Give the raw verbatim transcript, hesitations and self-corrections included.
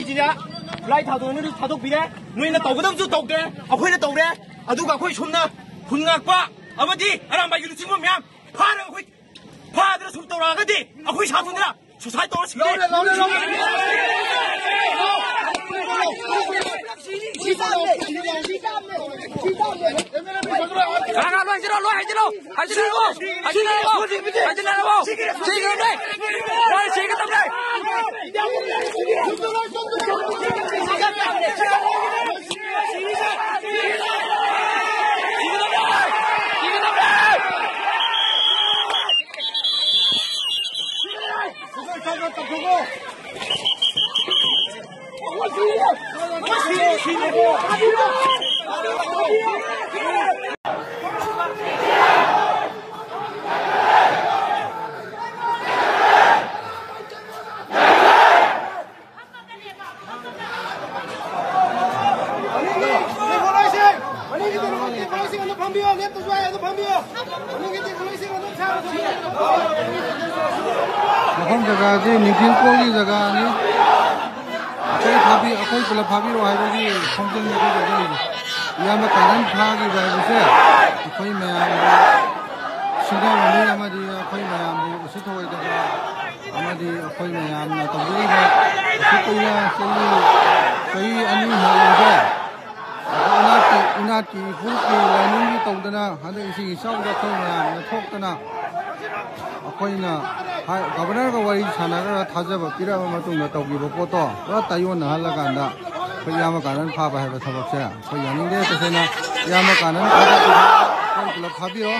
ꯁꯤꯗ ꯈꯨꯠꯂꯥꯏ ꯊꯥꯗꯣꯛꯅ ꯊꯥꯗꯣꯛꯄꯤꯔꯦ꯫ ꯅꯣꯏꯅ ꯇꯧꯒꯗꯕꯁꯨ ꯇꯧꯗꯦ, ꯑꯩꯈꯣꯏꯅ ꯇꯧꯔꯦ꯫ ꯑꯗꯨꯒ ꯑꯩꯈꯣꯏ ꯁꯣꯝꯅ ꯈꯨꯟ ꯉꯥꯛꯄ ꯑꯃꯗꯤ ꯑꯔꯥꯝꯕꯥꯏꯒꯤ ꯂꯨꯆꯤꯡꯕ ꯃꯌꯥꯝ ꯐꯥꯔꯒ ꯑꯩꯈꯣꯏ ꯐꯥꯗꯅ ꯁꯨꯝ ꯇꯧꯔꯛꯑꯒꯗꯤ ꯑꯩꯈꯣꯏ ꯁꯥꯇ꯭ꯔꯗꯨꯅ ꯁꯨꯁꯥꯏꯠ ꯇꯧꯔ ꯁꯤꯔꯦ꯫ ꯂꯣꯏ ꯍꯥꯏꯖꯤꯜꯂꯣ, ꯂꯣꯏ ꯍꯥꯏꯖꯤꯜꯂꯣ꯫ ꯍꯥꯏꯖꯤꯜꯂꯣ! ꯍꯥꯏꯖꯤꯜꯂꯣ! ꯍꯥꯏꯖꯤꯜꯂꯣ! ꯁꯤꯒꯗꯕꯅꯦ! ꯃꯣꯏ ꯁꯤꯒꯗꯕꯅꯦ! ꯃꯐꯝ ꯖꯒꯥꯁꯤ ꯅꯤꯡꯊꯤꯡꯈꯣꯜꯒꯤ ꯖꯒꯥꯅꯤ꯫ ꯑꯩꯈꯣꯏ ꯐꯥꯕꯤ-, ꯑꯩꯈꯣꯏ ꯄꯨꯂꯞ ꯐꯥꯕꯤꯔꯛꯑꯣ ꯍꯥꯏꯕꯒꯤ ꯈꯣꯡꯖꯪꯅꯤ ꯑꯩꯈꯣꯏ ꯇꯧꯖꯔꯤꯁꯦ꯫ ꯏꯌꯥꯝꯕ ꯀꯥꯅꯟ ꯐꯥꯈꯤꯕ ꯍꯥꯏꯕꯁꯦ ꯑꯩꯈꯣꯏ ꯃꯌꯥꯝꯕꯨ ꯁꯤꯡꯅꯕꯅꯤ ꯑꯃꯗꯤ ꯑꯩꯈꯣꯏ ꯃꯌꯥꯝꯕꯨ ꯎꯁꯤꯠ ꯊꯑꯣꯏꯗꯕ ꯑꯃꯗꯤ ꯑꯩꯈꯣꯏ ꯃꯌꯥꯝꯅ ꯇꯧꯖꯔꯤꯕ ꯑꯁꯨꯛ ꯀꯨꯏꯅ ꯆꯍꯤ, ꯆꯍꯤ ꯑꯅꯤ ꯍꯦꯜꯂꯕꯁꯦ ꯏꯅꯥꯠꯀꯤ, ꯏꯅꯥꯠꯀꯤ ꯏꯐꯨꯔꯨꯞꯀꯤ ꯂꯥꯏꯅꯤꯡꯒꯤ ꯇꯧꯗꯅ ꯍꯟꯗꯛ ꯏꯁꯤꯡ ꯏꯆꯥꯎꯗ ꯑꯩꯈꯣꯏ ꯃꯌꯥꯝꯅ ꯊꯣꯛꯇꯅ ꯑꯩꯈꯣꯏꯅ ꯍꯥꯏ-, ꯒꯕꯔꯅꯔꯒ ꯋꯥꯔꯤ ꯁꯥꯟꯅꯔꯒ ꯊꯥꯖꯕ ꯄꯤꯔꯛꯑꯕ ꯃꯇꯨꯡꯗ ꯇꯧꯈꯤꯕ ꯄꯣꯠꯇꯣ ꯄꯨꯔꯥ ꯇꯥꯏꯑꯣꯟꯅꯍꯜꯂꯀꯥꯟꯗ ꯑꯩꯈꯣꯏ ꯏꯌꯥꯝꯕ ꯀꯥꯅꯟ ꯐꯥꯕ ꯍꯥꯏꯕ ꯊꯕꯛꯁꯦ ꯑꯩꯈꯣꯏ ꯌꯥꯅꯤꯡꯗꯦ꯫ ꯇꯁꯦꯡꯅ ꯏꯌꯥꯝꯕ ꯀꯥꯅꯟ ꯐꯥꯕ ꯑꯩꯈꯣꯏ ꯄꯨꯂꯞ ꯐꯥꯕꯤꯔꯣ꯫